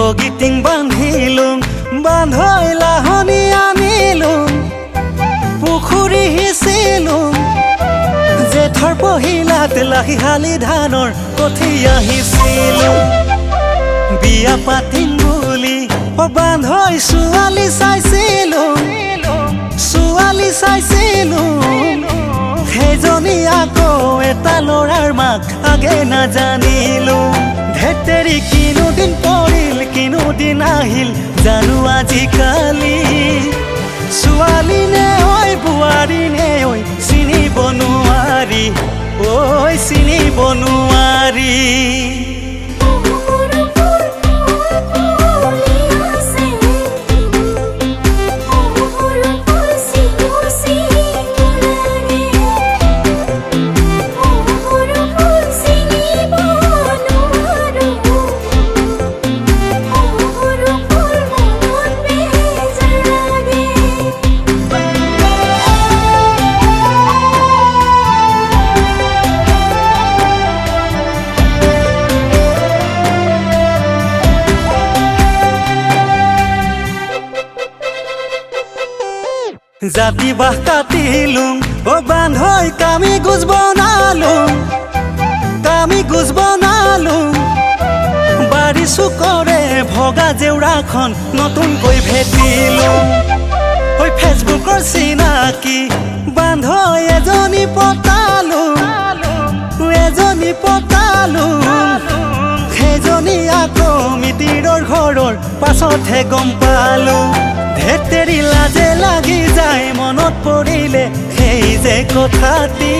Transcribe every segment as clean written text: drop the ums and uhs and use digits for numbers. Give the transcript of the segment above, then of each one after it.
বগীটিং বান্ধিলো, বান্ধৈ লাহনি আনিলো, পুখুৰী সিঁচিলো, জেঠৰ পহিলাত লাহি শালি ধানৰ কঠীয়া সিঁচিলো। বিয়া পাতিম বুলি অ বান্ধৈ ছোৱালী চাইছিলো, ছোৱালী চাইছিলো, সেইজনী আকৌ এটা ল'ৰাৰ মাক আগে নাজানিলো। ধেতেৰি কিনো দিন পৰিল, কিনো দিন আহিল জানো আজিকালি, ছোৱালী নে ঐ বোৱাৰী নে ঐ চিনিব নোৱাৰি, ঐ চিনিব নোৱাৰি। জাতি বাহ কাটিলো, অ বান্ধৈ কামি গোজ বনালো, কামি গোজ বনালো, বাৰী চুকৰে ভগা জেউৰাখন নতুনকৈ ভেটিলো। ঐ ফেচবুকৰ চিনাকি বান্ধৈ এজনী পতালো, এজনী পতালো, সেইজনী আকৌ মিতিৰৰ ঘৰৰ পাছতহে গম পালো। ধেতেৰি লাজে লাগি যায় মনত পৰিলে সেই যে কথাটি,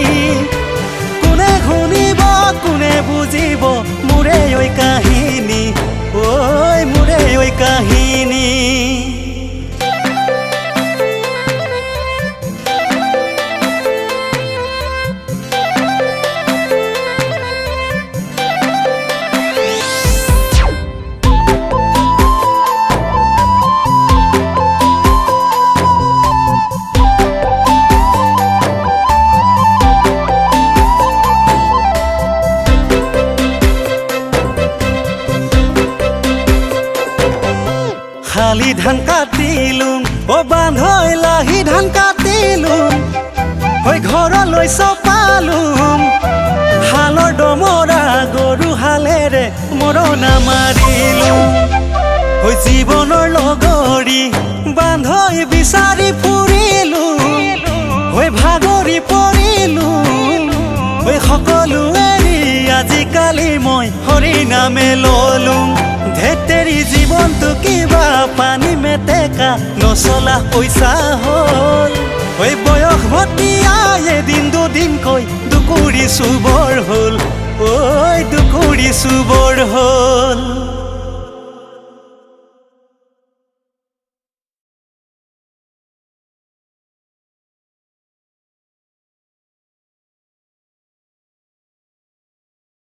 কোনে শুনিব কোনে বুজিব মোৰে ঐ কাহিনী, ঐ মোৰে ঐ কাহিনী। শালি ধান কাটিলো, অ বান্ধৈ লাহি ধান কাটিলো, ঐ ঘৰলৈ চপালো, শালৰ দমৰা গৰু হালেৰে মৰণা মাৰিলো। ঐ জীৱনৰ লগৰী বান্ধৈ বিচাৰি ফুৰিলো, ঐ ভাগৰি পৰিলো, ঐ সকলো এৰি আজিকালি মই হৰি নামে ললো। ধেতেৰি জীৱনটো কিবা পানী মেটেকা নচলা পইচা হ'ল, ঐ বয়স ভটিয়া এদিন দুদিনকৈ দুকুৰি চুবৰ হ'ল, ঐ দুকুৰি চুবৰ হ'ল।